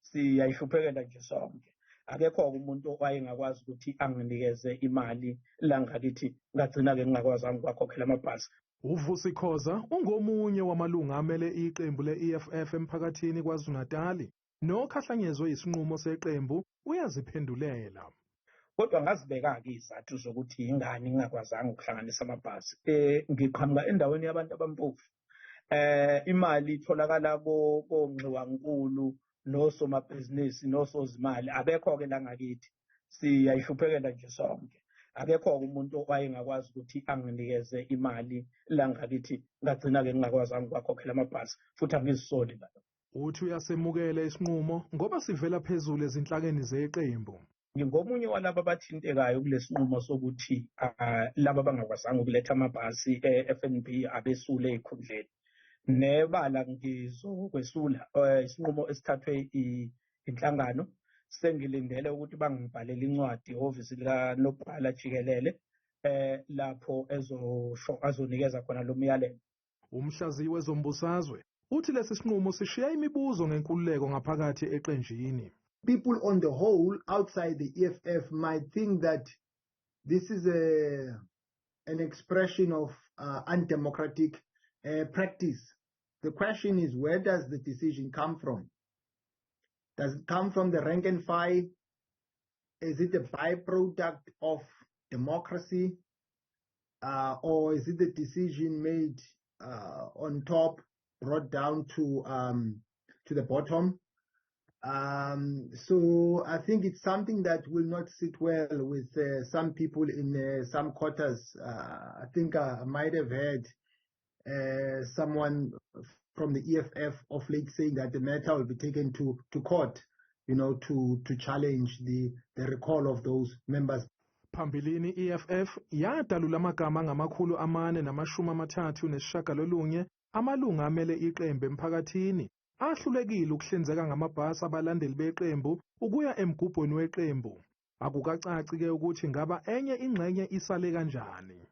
Siyayihluphekela nje sonke. Akekho-ke umuntu owayengakwazi ukuthi anginikeze imali la ngakithi, ngagcina-ke ngingakwazanga ukuwakhokhela amabhasi. UVusi Khoza ungomunye wamalunga amele iqembu le-EFF emphakathini KwaZulu-Natali nokhahlanyezwe isinqumo seqembu uyaziphendulela. Kodwa ngazibeka-ke izizathu zokuthi yingani ngingakwazanga ukuhlanganisa amabhasi. Ngiqhamuka endaweni yabantu abampofu. Imali itholakala kongxiwankulu nosomabhizinisi nosozimali, abekho-ke la ngakithi. Siyayihluphekela nje sonke. Akekho-ke umuntu owayengakwazi ukuthi anginikeze imali la ngakithi, ngagcina-ke ngingakwazanga ukuwakhokhela amabhasi, futhi angizisoli ngalokho. Uthi uyasemukela isinqumo ngoba sivela phezulu ezinhlakeni zeqembu. Ngingomunye walabo abathintekayo kulesinqumo sokuthi laba abangakwazanga ukuletha amabhasi e-FNB abesule ey'khundleni. Nebala ngizokwesula isinqumo esithathwe inhlangano. Sengilindele ukuthi bangibhalele incwadi ehhovisi likanobhala jikelele lapho ezosho azonikeza khona lo myalelo. Umhlaziyi wezombusazwe uthi lesi sinqumo sishiya imibuzo ngenkululeko ngaphakathi eqenjini. People on the whole outside the EFF might think that this is an expression of undemocratic practice. The question is, where does the decision come from? Does it come from the rank and file? Is it a byproduct of democracy? Or is it the decision made on top, brought down to the bottom? So I think it's something that will not sit well with some people in some quarters. I think I might have heard someone from the EFF of late saying that the matter will be taken to court, to challenge the recall of those members. Phambilini EFF yadalula amagama angama-439 amalunga amele iqembu emphakathini ahlulekile ukuhlinzeka ngamabhasi abalandeli beqembu ukuya emgubhweni weqembu. Akukacaci ke ukuthi ngaba enye ingxenye isale kanjani.